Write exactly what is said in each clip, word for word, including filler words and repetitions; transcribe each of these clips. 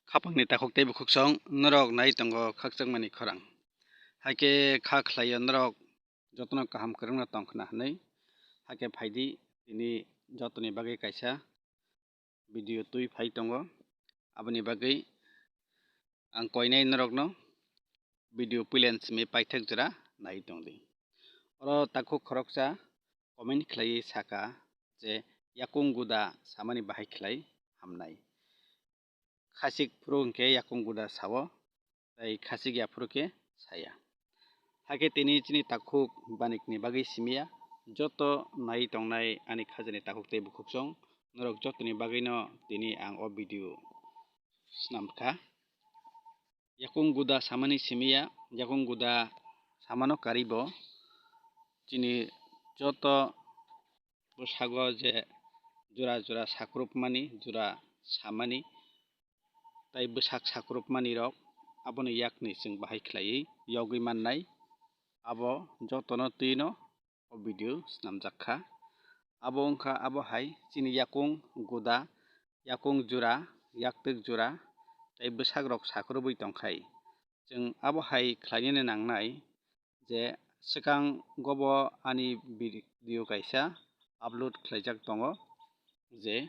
Khapangni takhuk tei bukhuksong norok nai tongo khakchangmani khorang. Hakhe kha khlaio norok jotono kaham kwrwngno tongkhna hwnwi. Hakhe phaidi tini jotoni bagwi kaisa video twi phai tongo. Aboni bagwi ang koinai norokno video puilen simi paithak jora nai tongdi. Oro takhuk khoroksa comment khlaiwi saka je yakung guda samani bahai khlai hamnai. Khachik phuru hwnkhe yakung guda sao, tei khachik ya phuru khe saya. Hakhe tini chini takhuk banikni bagwi simiya, joto nai tongnai ani khajani takhuk tei bukhuksong, norok jotoni bagwino tini ang o video swnamkha. Yakung guda samani simiya, yakung guda samano karibo chini joto bwsago je jora jora sakrupmani, jora samani, tei bwsak sakrupmani rok, aboni yakni chwng bahai khlaiwi yogwi mannai. Abo jotono twino o video swnamjak kha. Abo wngkha abo hai chini yakung guda, yakung jora, yaktwk jora tei bwsak rok sakrubwi tongkhai. Chwng abo hai khlainani nangnai je swkango bo ani video kaisa upload khlaijak tongo je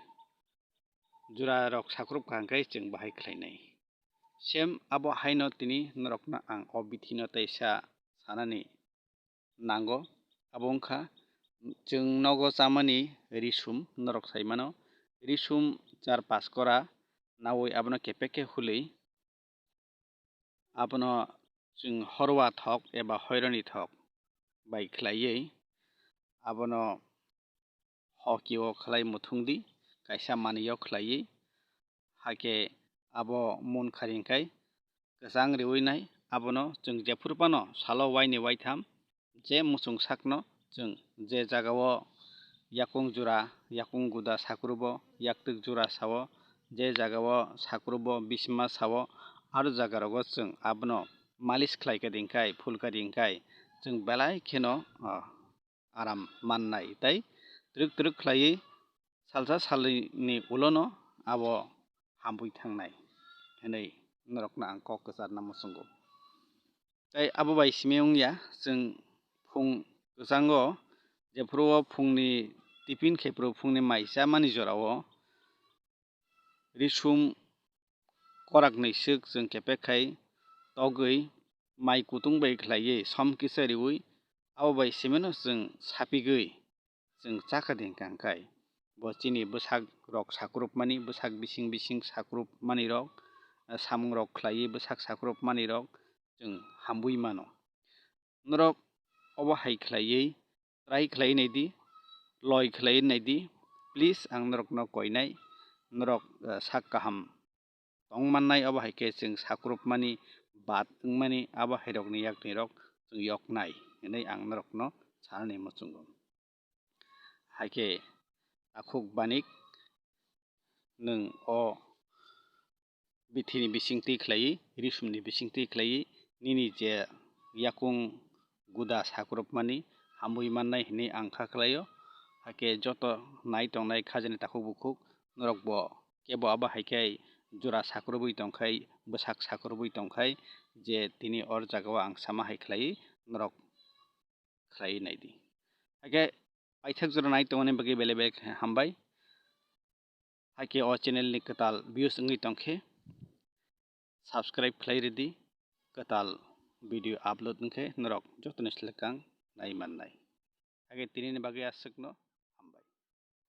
jora rok sakrup kha hwnkhe chwng bahai khlainai. Same abo haino tini norokno ang o bithi no teisa sanani nango. Abo wngkha chwng nogo chamani risum norok saimano. Risum char pas kora nawi abono kepek khe hului abono chwng horwa thok eba hoironi thok bai khlaiwi abono hoki o khlai muthungdi, kaisa manwi o khlaiwi. Hakhe abo mun kharing khai kwchang riwi nai, abono chwng jephuru phano salo waini waitham je muchung sakno chwng je jagao yakung jora, yakung guda sakrubo, yaktwk jora sao, je jagao sakrubo bisma sao, aro jaga rogo chwng abono malis khlai kha dingkhai, phul kha dingkhai, chwng belai kheno, ah, aram mannai tei twrwk twrwk khlaiwi salsa salnwini ulono abo hambwi thangnai hwnwi norokno ang kok kwcharna muchungo. Tei abo bai simi wngya, chwng phung kwchango jephuru o phungni tiffin khe phuru phungni mai chamani jorao risum koraknwi swk chwng kepek khai togwi mai kutung bai khlaiwi som kisa riwi abo bai simino chwng sapigwi chwng chakha ding kang khai. Bo chini bwsak rok sakrupmani, bwsak bising bising sakrupmani rok, samung rok khlaiwi bwsak sakrupmani rok chwng hambwi mano. Norok obo hai khlaiwi try khlai naidi, loi khlai naidi, please ang norokno koinai, norok, eh, sak kaham tong mannai, obo hai khe chwng sakrupmani bad wngmani abo hai rokni yakni rok chwng yoknai hwnwi ang norokno sanani muchungo. Hai khe takhuk banik nwng o bithini bisingtwi khlaiwi, risumni bisingtwi khlaiwi, nini je yakung guda sakrupmani hamwi mannai hwnwi ang kha khlaio. Hakhe joto nai tongnai khajani takhuk bukhuk norokbo kebo abo hai khe jora sakrubwi tongkhai, bwsak sakrubwi tongkhai, je tini or jagao ang sama hai khlaiwi norok khlaiwi naidi. Hakhe paithak jora nai tongmani bagwi belai belai khe hambai. Hakhe o channel ni kwtal views wngwi tongkhe subscribe khlai ridi, kwtal video upload wngkhe norok jotoni selekang nai mannai. Hakhe tinini bagwi aswkno.